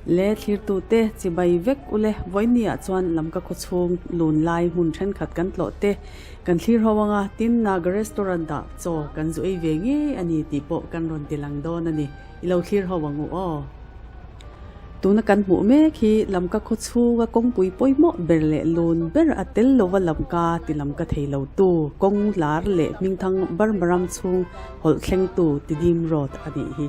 Le thlirtute chibai vek ule vawinia chuan lamka khawchhung lun lai hmun thenkhat kan tlawh te kan thlir ho anga tin Naga restaurant ah chaw kan zu ei ve ngei a ni tih pawh kan rawn ti lang dawn a ni i lo thlir ho ang u aw. Tuna kan hmuh mek hi lamka khawchhunga kawngpui pawimawh ber leh lun ber a tel lova lamka ti lamka thei lo tu kawng lar leh hmingthang Burma ram chhung hawlh thlengtu Tidim Road a nih hi.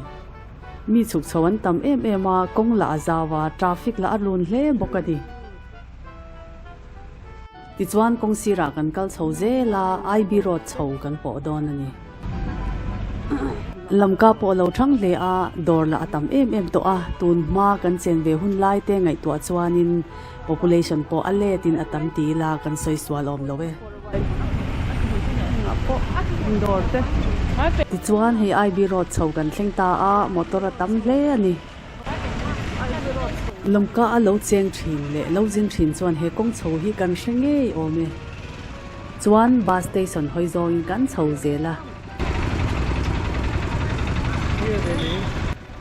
Mi chhuk chho an tam em em a, kawng lah a zau a, traffic lah a lun hle bawk a ni. Tichuan kawng sirah kan kal chho zel a, IB Road chho kan pawh dawn a ni. Lamka pawh a lo thang hle a, dawr lah a tam em em tawh a, tun hma kan chen ve hun lai te ngaihtuah chuanin population pawh a let in a tam ti ila kan sawi sual awm lo e. Tichuan hei IB Road chho kan thleng ta a, motor a tam hle a ni. Lawmka a lo cheng thin leh lo zin thin chuan he kawng chho hi kan hre ngei awm e. Chuan bus station hawi zawngin kan chho zel a.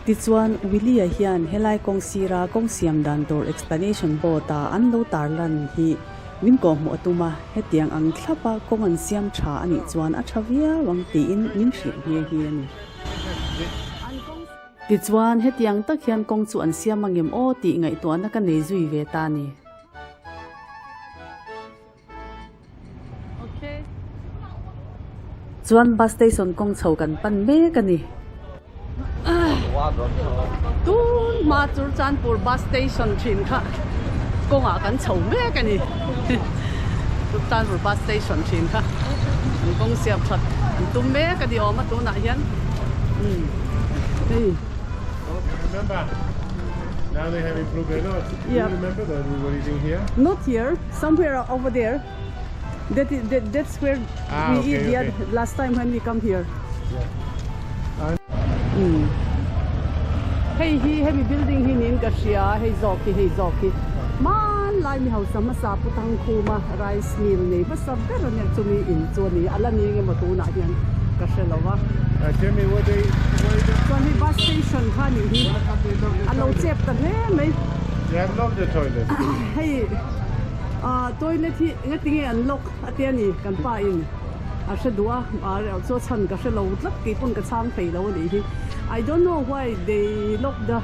Tichuan Willie-a hian helai kawng sira kawng siam dan tur explanation board-a an lo tarlan hi min kawhhmuh a tum a, hetiang ang thlapa kawng an siam tha a nih chuan a tha viau ang tiin min hrilh nghe nghe a ni. Tichuan, hetiang tak hian kawng chu an siam angem aw tih ngaihtuahna ka nei zui ve ta a ni. Chuan bus station kawng chho kan pan mek a ni. Tun hma Churchandpur bus station thin kha kawngah kan chho mek a ni. Churchandpur bus station thin kha an kawng siam that an tum mek a ni awm a tunah hian. Hei. Remember, now they have improved a lot. Do you remember that we were eating here? Not here, somewhere over there. That is, that, that's where Ah, we okay, eat the okay. other, last time when we come here. Yeah. Hei hi hemi building hi niin ka hria hei zawk hi hei zawk hi hmanlai mi hausa hmasa pu Thangkhuma rice mill nei hmasa ber ania chumi in chu a ni a la ni engemaw tunah hian ka hre lo va. Tell me what they what they Chuan hei bus station kha a nih hi a lo chep ta hle mai. They have locked the toilet. Hei ah toilet hi engatinge an lock a tia ni kan pa in a hre duh a ah chu a chhan ka hre lo tlat kei pawn ka chhang thei lo a nih hi I don't know why they lock the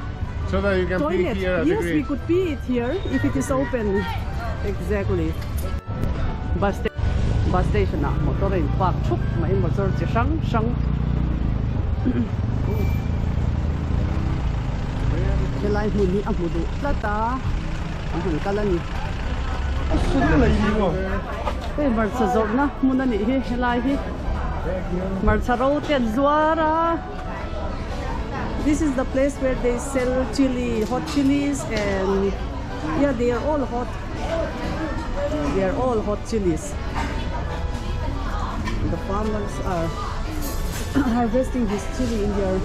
So that you can pee toilet here at the yes we green. could pee it here if it is open exactly bus bus station ah motor a in park thup mai motor chi hrang hrang helai hmun hi a hmu duh tlat a an han kal a ni. Hei hmarcha zawrhna hmun a nih hi helai hi hmarcha ro te an zuar a this is the place where they sell chilli hot chillies and yeah they are all hot they are all hot chillies the farmers are harvesting this chilli in their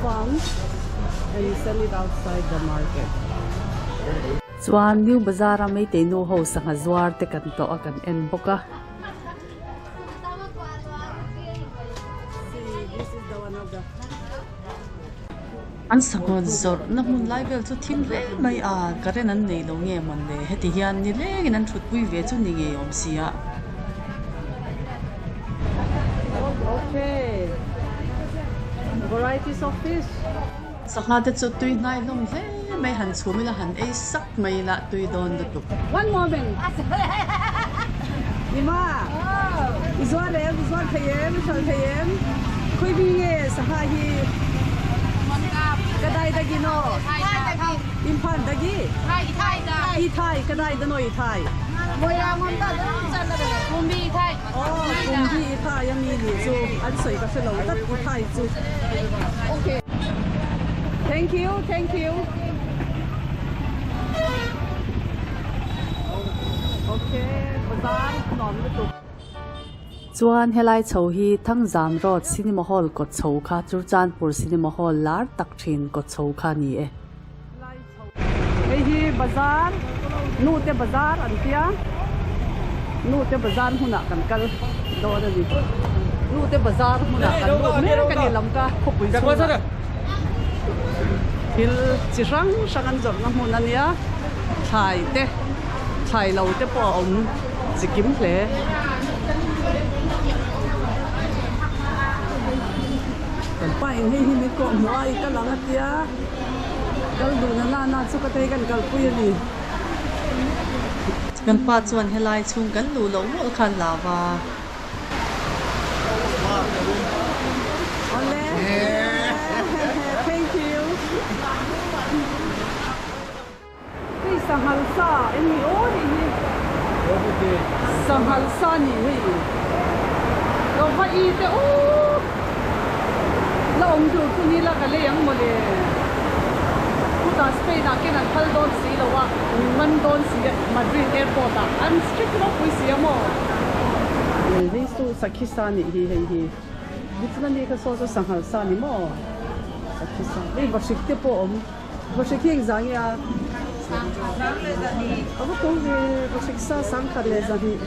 farms and sell it outside the market. Chuan New Bazaar a Meitei nu ho sangha zuar te kan tawh a kan en bawk a. An sangha zawrhna hmun lai vel chu thim hle mai a, current an nei lo nge mawn le, heti hian ni lengin an thutpui ve chu ni ngei awm si a. Sangha te chu tui hnai hlawm hle mai han chhum ila han ei sak mai ila tui dawn lutuk. One moment Nima i zuar em i zuar thei em i hralh thei em khawi mi nge sangha hi ka dai dagi no Imphal dagi i thai ka dai da no i thai Aw kumbi i thai a mi nih chu an sawi ka hre lo tlat i thai chu. Okay. Thank you, thank you. Okay, bazar nuam lutuk. Chuan helai chho hi Thangzam Road Cinema Hall kawt chho kha Churchandpur Cinema Hall lar tak thin kawt chho kha a ni e. Hei hi bazar nu te bazar an tia nu te bazar hmunah kan kal dawn a ni nu te bazar hmunah kan lut mek a ni lamka khawpui chhungah. Thil chi hrang hrang an zawrhna hmun a nia, thlai te, thlai lo te pawh a awm chi kim hle. Kan pa in hei hi min kawh hmuh a, i kal ang a tia, kal duh na na na chu ka tei kan kalpui a ni. Kan pa chuan helai chhung kan luh loh mawlh khan la va. Awle thank you. Hei sanghal sa eng ni aw hei hi sanghal sa ni hei lo va i te u la awm tur chu ni la ka lei ang mawle chutah Spain ah ken an phal dawn si lo a man dawn si a Madrid airport ah an strict ropui si a maw. Hei chu sakhi sa nih hi hei hi nichina mi kha saw chu sanghal sa ni maw sakhi sa hei vahrik te pawh a awm vahrik hi engzah nge a a va to ve vahrik sa sangkhat leh zahnih.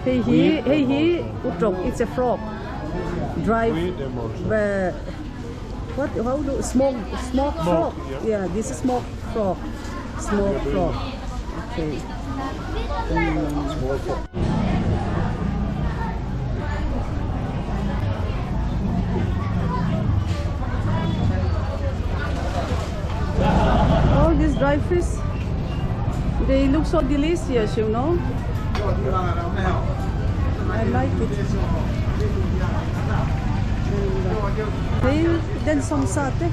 Hei hi hei hi utrawk it's a frog dry what how do smoke smoke frog yeah this is smoke frog smoke frog okay All these dry fish they look so delicious you know I like it Hei den sawm sa te.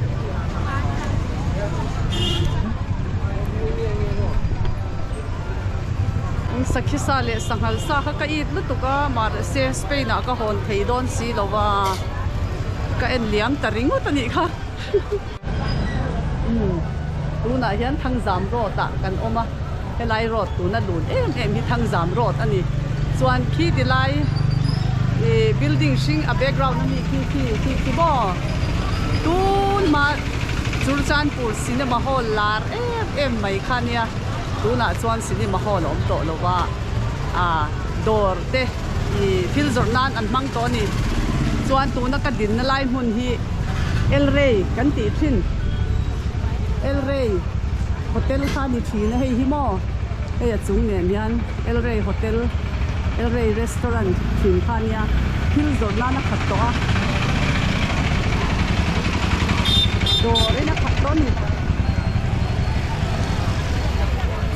Sakhi sa leh sanghal sa kha ka it lutuk a mahse Spain ah ka hawn thei dawn si lo va ka en liam ta ringawt a nih kha. Umm tunah hian Thangzam road ah kan awm a helai road tuna lun em em hi Thangzam road a ni chuan khi ti lai ih building hring a background a mi khi khi khi khi maw tun hma Churchanpur cinema hall lar em em mai kha nia tunah chuan cinema hall a awm tawh lo va ah dawr te ih thil zawrh nan an hmang tawh a ni chuan tuna ka dinna lai hmun hi. El Rey kan tih thin El Rey hotel kha ni thin a hei hi maw hei a chung nen hian El Rey hotel El Rey restaurant thin kha ania thil zawrh nan a khat tawh a dawr in a khat tawh a ni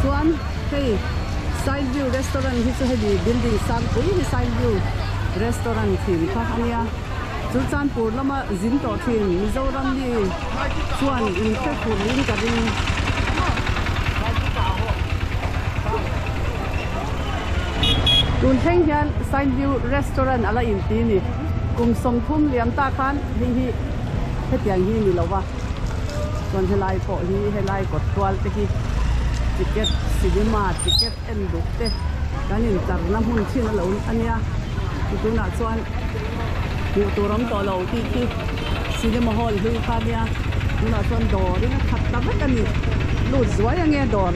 chuan hei side view restaurant hi chu hemi building sang pui hi side view restaurant thin kha ania. Chu Chanpur lama zin tawh thin Mizoram mi chuan in hre fur in ka ring. Tun thleng hian Sainview Restaurant a la inti ni. Kum 30 liam ta khan hei hi hetiang hi ni lo va. Chuan helai pawh hi helai kawt tual te hi ticket cinema ticket en duh te kan intarna hmun thin a lo a nia. Tunah chuan. Hmuh tur awm tawh lo tih khi cinema hall hlui kha nia tunah chuan dawr in a khat ta vek a ni lut zuai ange dawr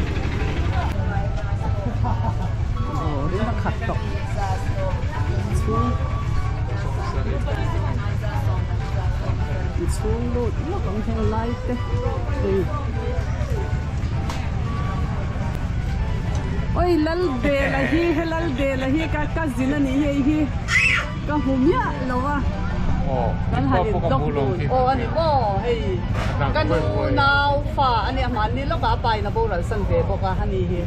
dawr in a khat tawh chhung chhung lut lawk ang heng lai te hei oi lal bela hi he lal bela hi ka cousin a nih hi hei hi. Ka hmu miah lo a, kan han in block dun aw a ni maw hei ka nu nau fa a nia hmanni lawkah a pa in a boral san ve bawk a ani hi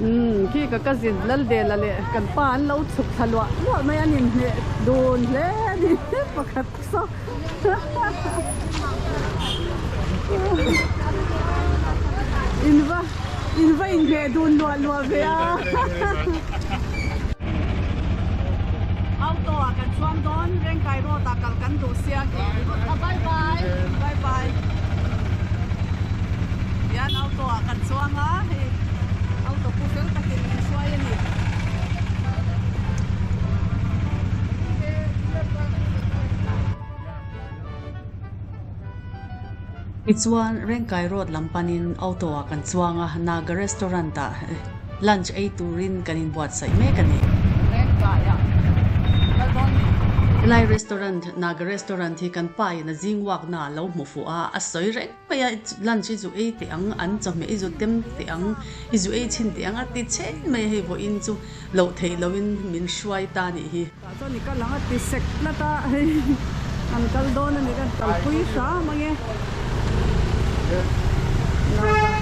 umm khi ka cousin Laldela leh kan pa an lo chhuk thla luah luah mai an inhneh dun hle a ni pakhat saw In va in va inhneh dun luah luah ve a. Auto ah kan chuang dawn Rengkai road ah kal kan duh sia ke a bye bye bye bye hian auto ah kan chuang a hei auto pu fel takin min hruai a ni. Tichuan, Rengkai Road lam panin auto ah kan chuang a, Naga Restaurant ah lunch ei turin kan inbuatsaih mek a ni. Rengkai ah kal dawn ni. Helai restaurant Naga restaurant hi kan pa in a zing walk na a lo hmu fuh a, a sawi reng mai a lunch i zu ei teh ang, an chawhmeh i zu tem teh ang, i zu ei chhin teh ang a ti chhen mai a hei vawiin chu loh theih loin min hruai ta nih hi. Tah chuan i kal ang a ti sek tlat a, hei an kal dawn a ni kan kalpui hram ang e. Naga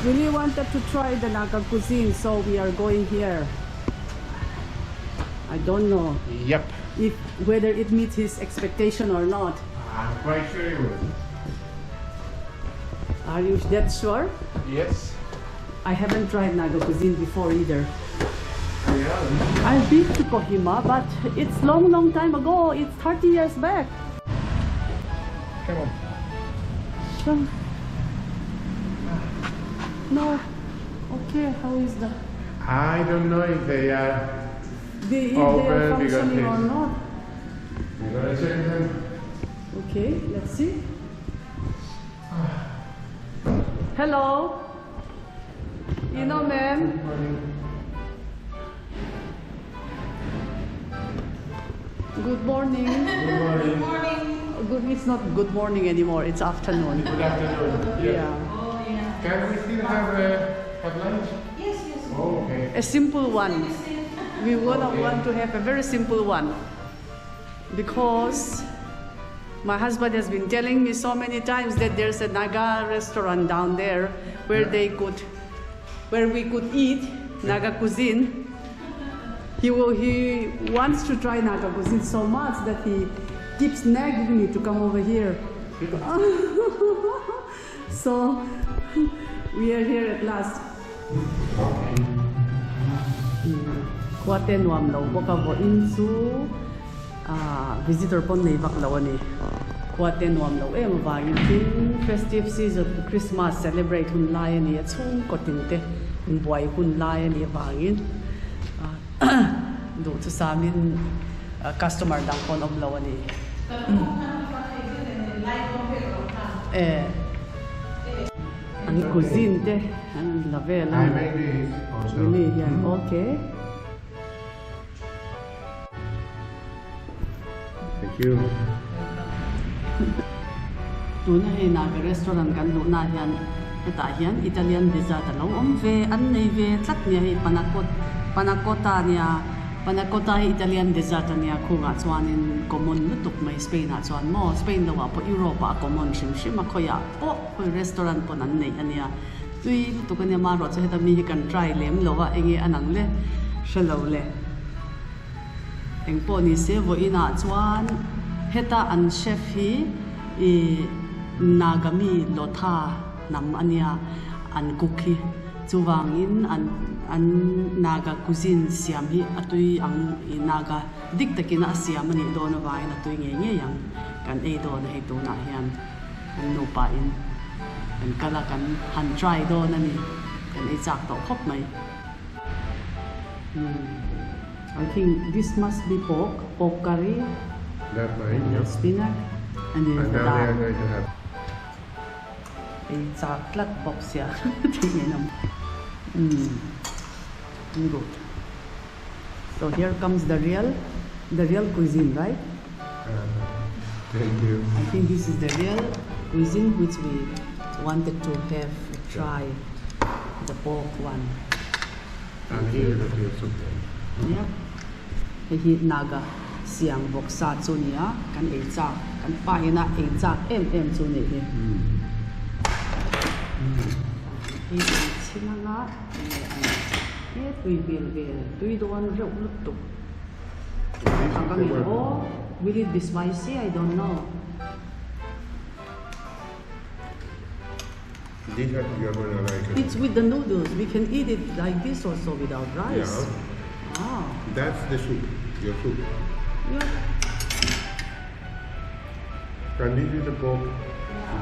Really wanted to try the Naga cuisine so we are going here. I don't know. Yep. If whether it meets his expectation or not. I'm quite sure it will. Are you that sure? Yes. I haven't tried Naga cuisine before either. Yeah. I've been to Kohima, but it's long, long time ago. It's 30 years back. Come on. Sure. No. Okay, how is the... I don't know if they are... They, if they are Open because functioning or it's- not. We're gonna check them. Okay, let's see. Hello. You know, ma'am. Good morning. Good morning. Good morning. Good, it's not good morning anymore. It's afternoon. Good afternoon. Yes. Yeah. Can we still have lunch? Yes, yes. Oh, okay. A simple one. We wanna Okay. want to have a very simple one because my husband has been telling me so many times that there's a Naga restaurant down there where Yeah. where we could eat Naga cuisine. He wants to try Naga cuisine so much that he keeps nagging me to come over here. So we are here at last. Okay. Khuate nuam lo bawk a vawiin chu visitor pawn nei vak lo a ni. Khuate nuam lo em avangin tin festive season Christmas celebrate hun lai a ni a chhung kawtin te inbuai hun lai a ni avangin duh chu samin customer dang pawn awm lo a ni. E an cuisine te an la vel a I made this also. Really hian okay. Thank you. Tuna hei Naga restaurant kan luhna hian hetah hian Italian dessert a lo awm ve an nei ve tlat nia hei panna cotta nia panna cotta hi Italian dessert a nia khungah chuanin common lutuk mai Spain ah chuan maw Spain lo ah pawh Europe ah a common hrim hrim a khawiah pawh khawi restaurant pawn an neih a nia tui lutuk a nia marawh chu heta mi hi kan try lem lo a enge a nang le hre lo le. Engpawh ni se vawiinah chuan heta an chef hi i Nagami Lotha hnam a nia an cook hi chuvangin an an Naga cuisine siam hi a tui ang i Naga dik takin a siam a nih dawn avangin a tui ngei ngei ang kan ei dawn a hei tunah hian kan nupa in kan kal a kan han try dawn a ni kan ei chak tawh khawp mai. I think this must be pork, pork curry. That mine, yeah. Spinach and then And the now they are dal. going to have. Ei chak tlat bawk sia thing in awm. Good. So here comes the real cuisine, right? Thank you. I think this is the real cuisine which we wanted to have try, the pork one. And here you got your soup. Yeah. Hei hi Naga siam bawk sa chu nia kan ei chak kan pa ina ei chak em em chu ni hi. Hei an chhinanga enge an he tui hmel vel tui dawn reuh lutuk. Oh, will it be spicy? I don't know. This one you are going to like it. It's with the noodles. We can eat it like this also without rice. Yeah. Ah. That's the soup, your soup. Yeah. And this is the pork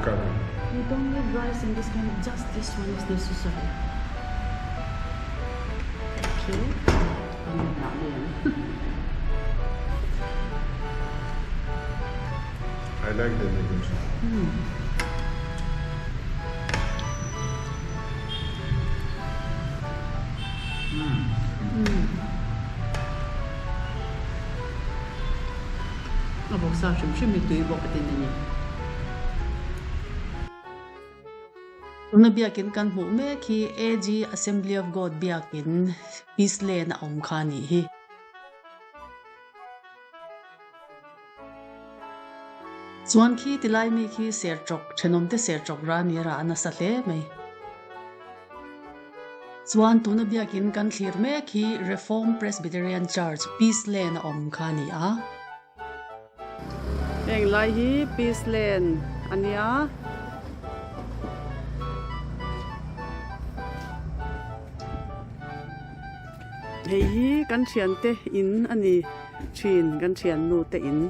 curry. You don't need rice in this kind of, just this one is necessary. Okay. Not in. I like the noodles. A vawksa hrim hrim hi tui bawk a tin a ni. Tuna biakin kan hmuh mek hi AG Assembly of God biakin Peace Lane a awm kha a nih hi. Chuan khi tilai mi khi serchawk, thenawmte serchawk ra ni rah a nasa hle mai. Chuan tuna biakin kan thlir mek hi Reformed Presbyterian Church, Peace Lane a awm kha a ni a. Heng lai hi Peace Lane a nia. Hei hi kan thiante in a ni thin, kan thiannu te in.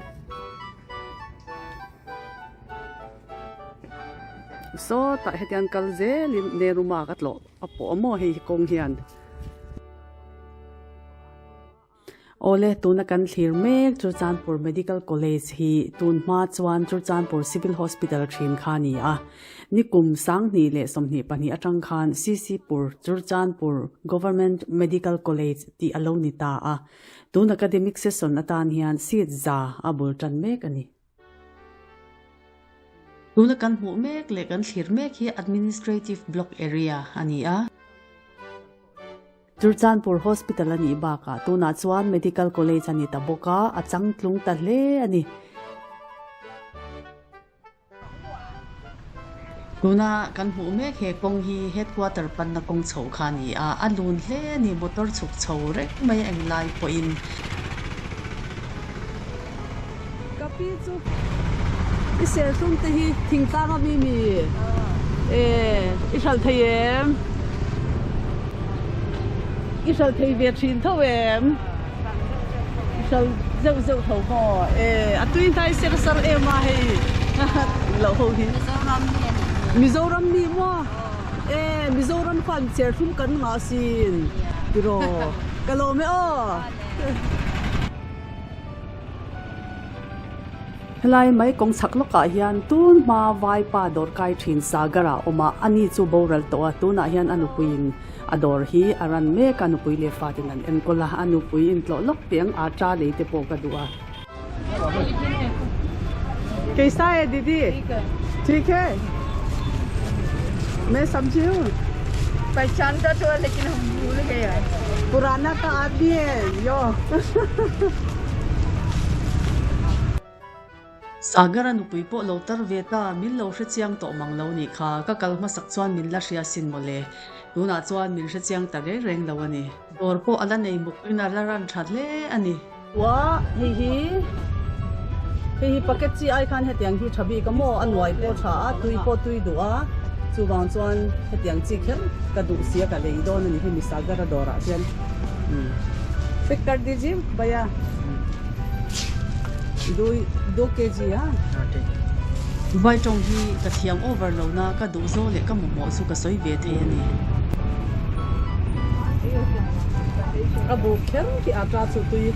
Sawtah hetiang kal zelin Neruma ka tlawh a pawh a maw hei hi kawng hian. Awle, tuna kan thlir mek Churchandpur Medical College hi tun hma chuan Churchandpur Civil Hospital thin kha a ni a. Nikum sanghnih leh 22 atang khan CC-pur Churchandpur Government Medical College tih a lo ni ta a. Tun academic session atan hian seat za a bul tan mek a ni. Tuna kan hmuh mek leh kan thlir mek hi Administrative Block Area a ni a. Churchandpur Hospital a nih bakah tunah chuan Medical College a ni ta bawk a, a changtlung ta hle a ni. Tuna kan hmuh mek he kawng hi Headquarter panna kawng chho kha a ni a, a lun hle a ni, motor chhuk chho reng mai a englai pawhin. Ka pi chu i serthlum te hi thingtlang a mi mi e i hralh thei em? I hralh thei ve thin tho em? I hralh zeuh zeuh tho maw? E a tui hnai ser sar em a hei loh ho hi. Mizoram mi a nih. Mizoram mi maw? E Mizoram khan serthlum kan ngah sin tiraw ka lawm e aw. Helai mai kawng chhak lawkah hian tun hma vaipa dawr kai thin Sagar ah awm a, ani chu boral tawh a, tunah hian a nupuiin a dawr hi a ran mek a, nupui leh fatin an enkawl a, a nupui intlawh lawk teh ang ata lei te pawh ka duh a. Kaisa hai didi? Theek hai? Main samjhi hu. Pehchan to hai lekin hum bhool gaye hai. Purana ka aadmi hai yo. Sagar-a nupui pawh lo tar ve ta, min lo hre chiang tawh mang lo nih kha, ka kal hmasak chuan min la hria sin mawle. Tunah chuan min hre chiang ta reng reng lo a ni. Dawr pawh a la nei muk in a la ran tha hle a ni. Ua, hei hi, hei hi packet chi ai khan hetiang hi tha bik a maw? A nuai pawh tha a, tui pawh tui duh a, chuvang chuan hetiang chi kher ka duh sia ka lei dawn a ni hemi Sagara dawrah hian. Umm. Pack kar dijiye bhaiya. Do, do kg ha. Vai tawng hi ka thiam over lo na ka duh zawh leh ka mamawh chu ka sawi ve thei a ni. A bu kher khi ata chu tui.